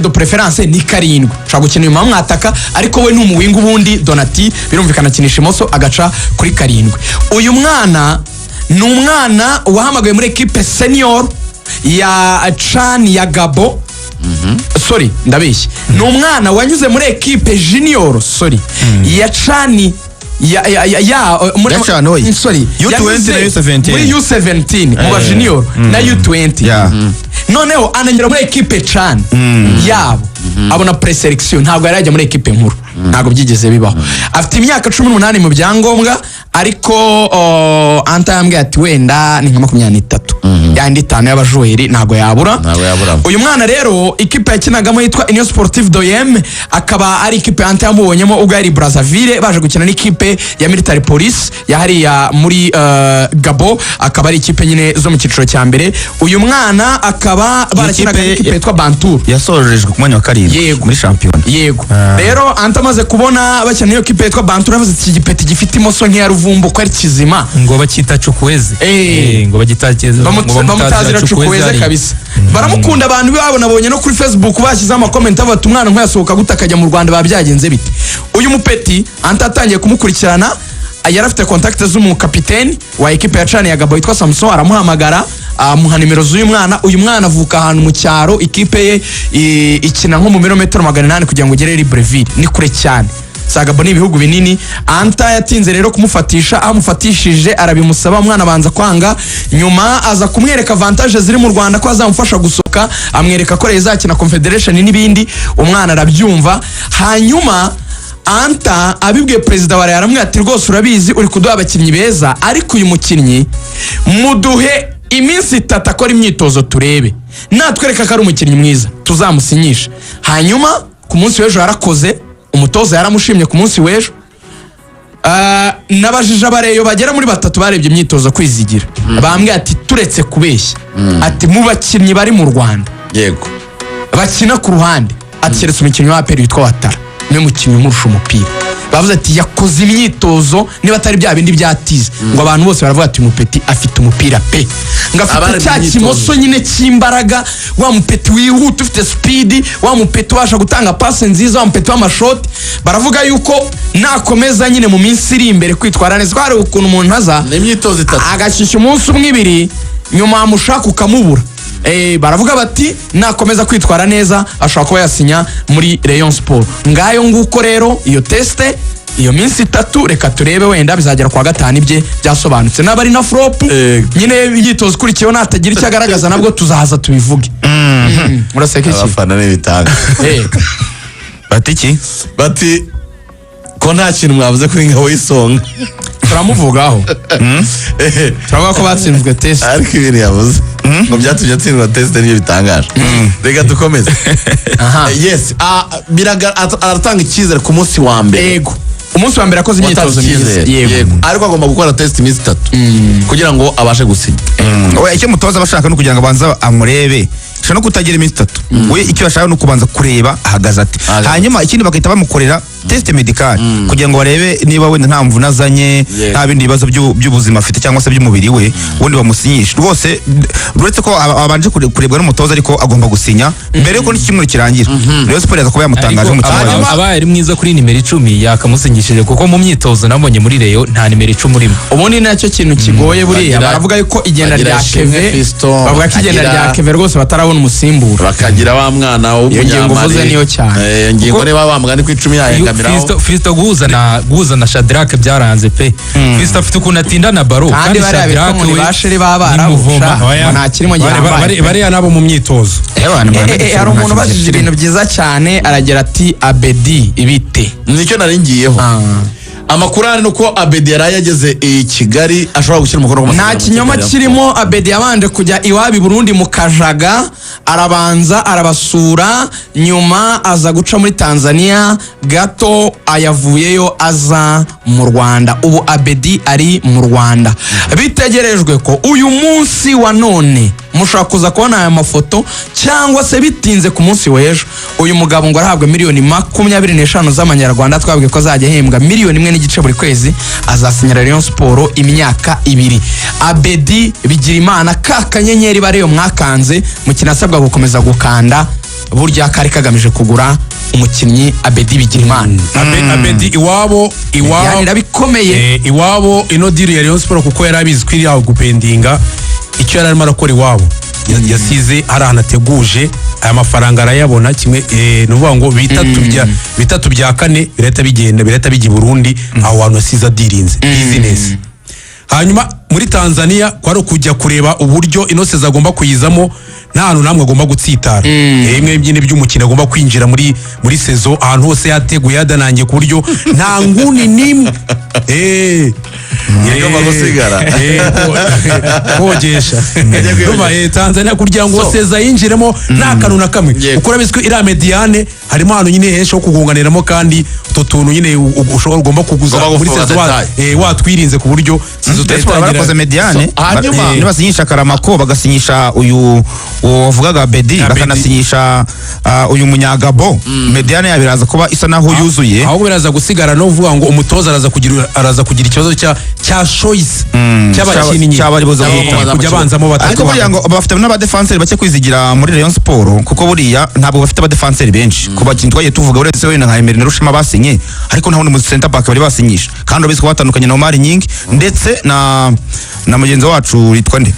De préférence ni 7, ushobora gukina inyuma mwataka, ariko we ni umuwinga. Ubundi Donati birumvikana akinisha imoso, agaca kuri 7. Uyu mwana ni umwana wahamagawe muri ekipe senior ya CHAN ya Gabon. Sorry, ndabeshye, ni umwana wanyuze muri ekipe junior, sorry, ya CHAN ya muri Ya CHAN, oye. Sorry. U20 Yanyuze na U17. muri U17 mu ba junior na U20. Noneho ananyura muri ekipe CHAN yabo, abona preselection. Ntabwo yari yajya muri ekipe nkuru, ntabwo byigeze bibaho. Afite imyaka 18 mu byangombwa, ariko Anta yambwiye ati wenda ni nka 23, yandi 5 y'abajoheri ntabwo yabura. Ntabwo yaburamo. Uyu mwana rero, ikipe yakinagamo yitwa Union Sportive d'Oyem, akaba ari ikipe Anta yamubonyemo ubwo yari i Brazzaville, baje gukina n'ikipe ya Military Police ya hariya muri Gabon, akaba ari ikipe nyine zo mu cyiciro cya mbere. Uyu mwana akaba barakinaga Ikipe n'ikipe yitwa Bantour. Yasorejwe ku mwanya wa 7 muri shampiyona. Yego. Rero Anta amaze kubona bakina n'iyo kipe yitwa Bantour, yavuze ati: "Iki gipeti gifite imoso nk'iya Ruvumbu ko ari kizima." Ngo bacyita Cukweze. Ngo bagita ngo Bamutazira Cukweze hariya. Kabisa baramukunda abantu babo. Nabonye no kuri Facebook bashyizeho ama comments bavuga ati: "Umwana nk'uyasohoka gute akajya mu Rwanda? Biba byagenze bite?" Uyu mupeti Anta atangiye kumukurikirana, yari afite contact z'umukapiteni wa ekipe ya CHAN ya Gabon witwa Samson, aramuhamagara, amuha nimero z'uyu mwana. Uyu mwana avuka ahantu mu cyaro, ikipe ye ikina nko mu birometero 800 kugira ngo ugere Libreville, ni kure cyane. Za Gabon ni ibihugu binini. Anta yatinze rero kumufatisha, aho amufatishije arabimusaba, umwana abanza kwanga, nyuma aza kumwereka avantage ziri mu Rwanda, ko azamufasha gusohoka, amwereka ko izakina Confederation n'ibindi, umwana arabyumva. Hanyuma Anta abibwiye perezida wa Rayon, aramubwira ati: "Rwose urabizi, uri kuduha abakinnyi beza, ariko uyu mukinnyi muduhe iminsi 3 akora imyitozo, turebe natwereka ko ari umukinnyi mwiza tuzamusinyisha." Hanyuma ku munsi w'ejo yarakoze, umutoza yaramushimye ku munsi w'ejo. Nabajije abareyo bagera muri batatu barebye imyitozo kwizigira, bambwiye ati: "Turetse kubeshya," ati, "mu bakinnyi bari mu Rwanda bakina ku ruhande," ati, "keretse umukinnyi wa APR witwa Watara, niwe mukinnyi umurusha umupira." Bavuze ati yakoze imyitozo, niba atari bya bindi byatize, ngo abantu bose baravuga ati: "Umupeti afite umupira pe." Ngo afite Abarebye cya imyitozo. kimoso nyine cy'imbaraga, wa mupeti wihuta ufite speed, wa mupeti ubasha gutanga pase nziza, wa mupeti w'amashoti. Baravuga yuko nakomeza nyine mu minsi iri imbere kwitwara neza, ko hari ukuntu umuntu aza Ni imyitozo 3. agashyushya umunsi umwe, ibiri, nyuma wamushaka ukamubura. Baravuga bati nakomeza kwitwara neza ashobora kuba yasinya muri Rayon Sport. Ngayo nguko rero iyo test, iyo minsi 3, reka turebe wenda bizagera kwa gatanu ibye byasobanutse. Naba ari na flop nyine, imyitozo ikurikiyeho natagira icyo agaragaza, nabwo tuzaza tubivuge. Muraseka iki? Abafana n'ibitanga. Bati iki? Bati ko nta kintu mwavuze kuri Ngabo y'Isonga? Turamuvugaho, turavuga ko batsinzwe test. Ariko ibintu yavuze ngo byatumye atsindwa test nibyo bitangaje. Reka dukomeze. Yes, aratanga icyizere ku munsi wa mbere. Yego, umunsi wa mbere yakoze Watanze imyitozo myiza. icyizere. Yego. Ariko agomba gukora test iminsi 3 kugira ngo abashe gusinya. Oya, icyo mutoza aba ashaka ni ukugira ngo abanze amurebe. Ashobora no kutagira iminsi 3, we icyo bashaka ni ukubanza kureba ahagaze ate. Ahagaze. Hanyuma ikindi, bagahita bamukorera test médical kugira ngo barebe niba wenda nta mvune azanye, nta bindi bibazo by'ubuzima afite cyangwa se by'umubiri we, ubundi bamusinyishe. Rwose uretse ko abanje kurebwa n'umutoza, ariko agomba gusinya mbere yuko n'iki cyumweru kirangira. Rayon Sport yaza kuba yamutangaje mu cyumweru. Abaye ari mwiza kuri nimero 10 yakamusinyishije, kuko mu myitozo nabonye muri Rayon nta nimero 10 urimo. Ubundi nacyo kintu kigoye buriya, baravuga yuko igenda bagira rya Ishimwe Keve, Fiston, bavuga ko igenda rya Keve rwose batarabona umusimbura. Bakagira wa mwana Iyo ngingo uvuze niyo cyane. Iyo ngingo niba wa mugani ku 10 yahengamiraho. Fiston guhuza na Shadrack byaranze pe. Fiston afite ukuntu atinda na baro. Kandi bariya bitwa ngo ni ba sheri b'Abarabu, ni sha, Muvoma. ngo nta kirimo gihambaye. Bariya nabo mu myitozo. Hari umuntu ubajije ibintu byiza cyane, aragira ati: "Abedi ibite?" Nicyo nari ngiyeho. Amakuru ahari ni uko Abedi yari yageze i Kigali, ashobora gushyira umukono ku Nta masezerano kinyoma mu Kigali. kirimo. Abedi yabanje kujya iwabo i Burundi mu Kajaga, arabanza arabasura, nyuma aza guca muri Tanzania gato, ayavuyeyo aza mu Rwanda. Ubu Abedi ari mu Rwanda. Bitegerejwe ko uyu munsi wa none mushobora kuza kubona aya mafoto, cyangwa se bitinze ku munsi w'ejo. Uyu mugabo ngo arahabwa miliyoni 25 z'amanyarwanda. Twabwiye ko azajya ahembwa miliyoni 1.5 buri kwezi, azasinyira Rayon Sport imyaka 2. Abedi Bigirimana, ka kanyenyeri bariyo mwakanze mukino, asabwa gukomeza gukanda. Burya kari kagamije kugura umukinnyi Abedi Bigirimana. Abedi iwabo iwabo Yanira bikomeye. Iwabo ino deal ya Rayon Sport, kuko yari abizi ko iri aho gupendinga, icyo yari arimo arakora iwabo, yasize hari ahantu ateguje aya mafaranga arayabona kimwe. Ni ukuvuga ngo bitatu bya kane birahita bigenda, birahita bijya i Burundi, aho hantu yasize adirinze business. Hanyuma muri Tanzania kwari ukujya kureba uburyo ino saison agomba kuyizamo nta hantu namwe agomba gutsitara. Bimwe nyine by'umukino agomba kwinjira muri saison ahantu hose yateguye, yadanangiye, ku buryo nta nguni n'imwe. Igomba gusigara. Kogesha. Urumva, Tanzania kugira ngo saison yinjiremo nta kantu na kamwe. Kuko urabizi ko iriya médiane harimo ahantu nyine henshi ho kugunganiramo, kandi utwo tuntu nyine ushobora ugomba kuguza Ugomba muri gufunga saison détail. watwirinze ku buryo saison Rayon Sport barakoze médiane. So, hanyuma- Nibasinyisha Karamako, bagasinyisha uyu wavugaga Bedi, Abedi. bakanasinyisha uyu munyagabo, médiane yabo iraza kuba isa naho yuzuye. Ahubwo biraza gusigara no kuvuga ngo umutoza araza kugira ikibazo cya choice cy'abakinnyi cy'abari buze guhitamo. Kujya abanzamo batatu. Ariko buriya ngo bafite n'abadefanseri bake kwizigira muri Rayon Sport, kuko buriya ntabwo bafite abadefanseri benshi ku bakinnyi twagiye tuvuga, uretse wenda nka Emery na Rushema basinye, ariko nta wundi mu center back bari basinyisha. Kandi urabizi ko batandukanye na Omar Nyingi ndetse na mugenzi wacu yitwa nde,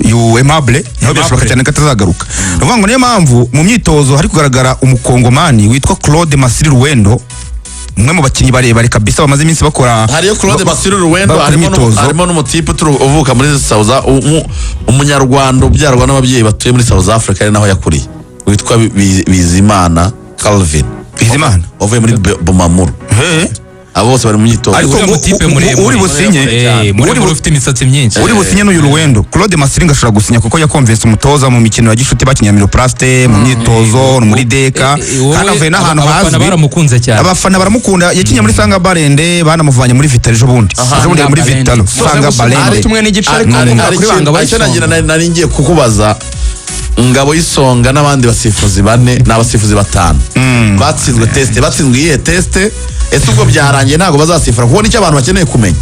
yu Aimable, nawe birashoboka cyane ko atazagaruka. Ni ukuvuga ngo niyo mpamvu mu myitozo hari kugaragara umukongomani witwa Claude Masiri Ruwendo, umwe mu bakinnyi barebare kabisa bamaze iminsi bakora Hariyo Claude Basiru Ruwendo, bakora harimo imyitozo. Harimo n'umutipe uvuka muri South, umunyarwanda ubyarwa n'ababyeyi batuye muri South Africa, ari naho yakuriye, witwa Bizimana Calvin. Bizimana. Wavuye muri Bumamuru. Abo bose bari mu myitozo. Ariko Uriya ngo mutipe muremure. uri businye Muremure ufite imisatsi myinshi. Uri businye n'uyu Ruwendo Claude Masiringa ashobora gusinya, kuko yakonvense umutoza mu mikino ya gishuti bakinnye Miroplast, mu myitozo no muri deka, Wowe, kandi avuye n'ahantu abafana hazwi. baramukunze cyane. Abafana baramukunda. Yakinnye muri Sanga Barende, banamuvanye muri Vitalo ejo bundi. Ejo bundi yari muri Sanga Vitalo. Barende. Sanga Barende. Tumwe n'igice, ariko kuvuga kuri Banga Icyo nagira bayisonga. Nari ngiye kukubaza, Ngabo y'Isonga n'abandi basifuzi bane, ni abasifuzi batanu batsinzwe test. Batsinzwe iyihe test? Ese ubwo byarangiye, ntabwo bazasifura? Kuko nicyo abantu bakeneye kumenya.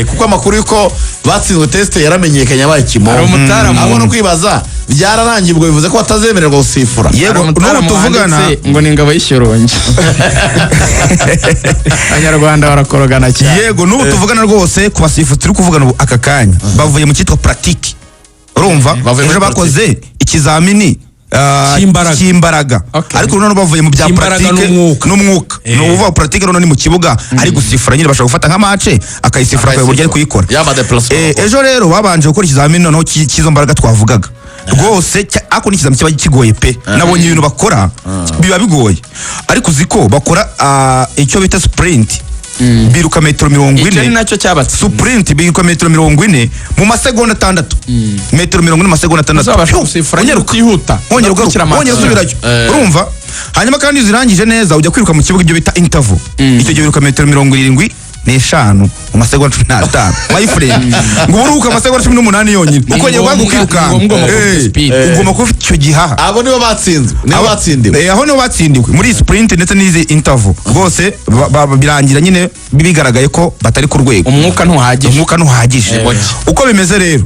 Kuko amakuru y'uko batsinzwe test yaramenyekanye, yabaye kimomo. Hari umutaramu. Ahubwo no kwibaza, byararangiye ubwo bivuze ko batazemererwa gusifura? Yego, Hari n'ubu umutaramu tuvugana wanditse ngo ni Ingabo y'Ishyorongi. Abanyarwanda barakorogana cyane. Yego, n'ubu tuvugana rwose, ku basifuzi turi kuvugana ubu aka kanya, bavuye mu cyitwa pratique, urumva? Bavuye muri Ejo bakoze ikizamini Cy'imbaraga. cy'imbaraga. Ariko noneho bavuye mu bya Cy'imbaraga pratique n'umwuka. N'umwuka. Ni ukuvuga pratique noneho ni mu kibuga, ari gusifura nyine, bashobora gufata nka match akayisifura akareba uburyo ari kuyikora. Yaba déplacement. Ejo rero babanje gukora ikizamini noneho cy'izo mbaraga twavugaga rwose, ariko ni ikizamini kiba kigoye pe. Nabonye ibintu bakora biba bigoye, ariko uzi ko bakora icyo bita sprint, biruka metero mirongo Icyo ni ine nacyo cyabatsinze. Sprint, biruka metero 40 mu masegonda 6, metero 40 mu masegonda 6. Uzabasha Pyu, gusifura wongera uka- utihuta, wongera udakurikira ugaruka, wongera amaso. usubirayo, urumva? Hanyuma kandi iyo uzirangije neza ujya kwiruka mu kibuga, ibyo bita interval. Icyo gihe wiruka metero 75 mu masegonda 15, my friend. Ngo uruhuka amasegonda 18 yonyine, ukongera guhaguruka ukirukanka. Ni ngombwa, ugomba kuba ufite speed. Ugomba kuba ufite icyo gihaha. Abo nibo batsinzwe, nibo batsindiwe. Aho niho batsindiwe muri iyi sprint ndetse n'izi interval rwose, birangira nyine bigaragaye ko batari ku rwego. Umwuka ntuhagije. Umwuka ntuhagije. Uko bimeze rero,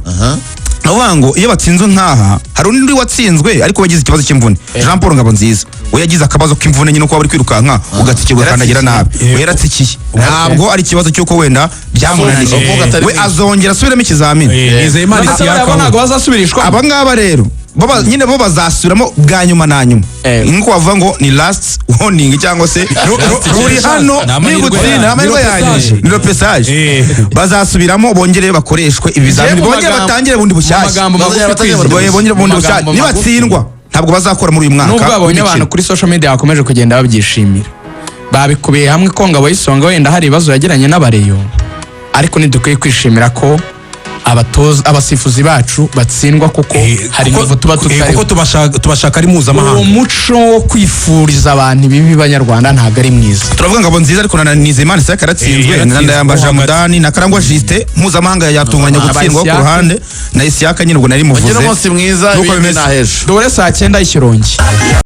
ni ukuvuga ngo iyo batsinzwe nk'aha, hari undi watsinzwe ariko wagize ikibazo cy'imvune, Jean Paul Ngabonziza. We yagize akabazo k'imvune nyine, uko waba uri kwirukanka ugatsikirwa, ugakandagira nabi. We yaratsikiye, ntabwo ari ikibazo cy'uko wenda byamunaniye. Umwuka atari We mwinshi. azongera asubiremo ikizamini. Nizeyimana Ndetse Isiaka abo ntabwo bazasubirishwa. Aba ngaba rero nyine bo bazasubiramo bwa nyuma na nyuma, nk'uko bavuga ngo ni last warning, cyangwa se uri hano Ni amahirwe nigutsinda, yanyu. ni amahirwe Ni yanyu, repesage. ni repesage. Bazasubiramo bongere bakoreshwe ibizamini, Mu bongere batangire bundi mu bushyashya. magambo magufi, Bazongera batangire kwizera. bundi Bongere bundi Mu bushyashya. magambo magufi. Nibatsindwa ntabwo bazakora muri uyu mwaka Nubwo babonye w'imikino. abantu kuri social media bakomeje kugenda babyishimira, babikubiye hamwe ko Ngabo y'Isonga wenda hari ibibazo yagiranye n'abareyo, ariko ntidukwiye kwishimira ko abatoza, abasifuzi bacu batsindwa, kuko hari Kuko- niveau tuba kuko tutariho. tubashaka ari Uwo mpuzamahanga. muco wo kwifuriza abantu ibibi banyarwanda ntabwo ari mwiza. Turavuga Ngabo Nziza, ariko na Nizeyimana Isaac yaratsinzwe, Yaratsinzwe, na Ndayambaje hagati. Ramudani na Karangwa Justin mpuzamahanga yatunganya gutsindwa ku Isiyaka. ruhande na Isiyaka nyine, ubwo nari muvuze. Mugire umunsi mwiza. Nuko Ibindi bimeze. ni ahejo. Dore saa 9 y'Ikirongi.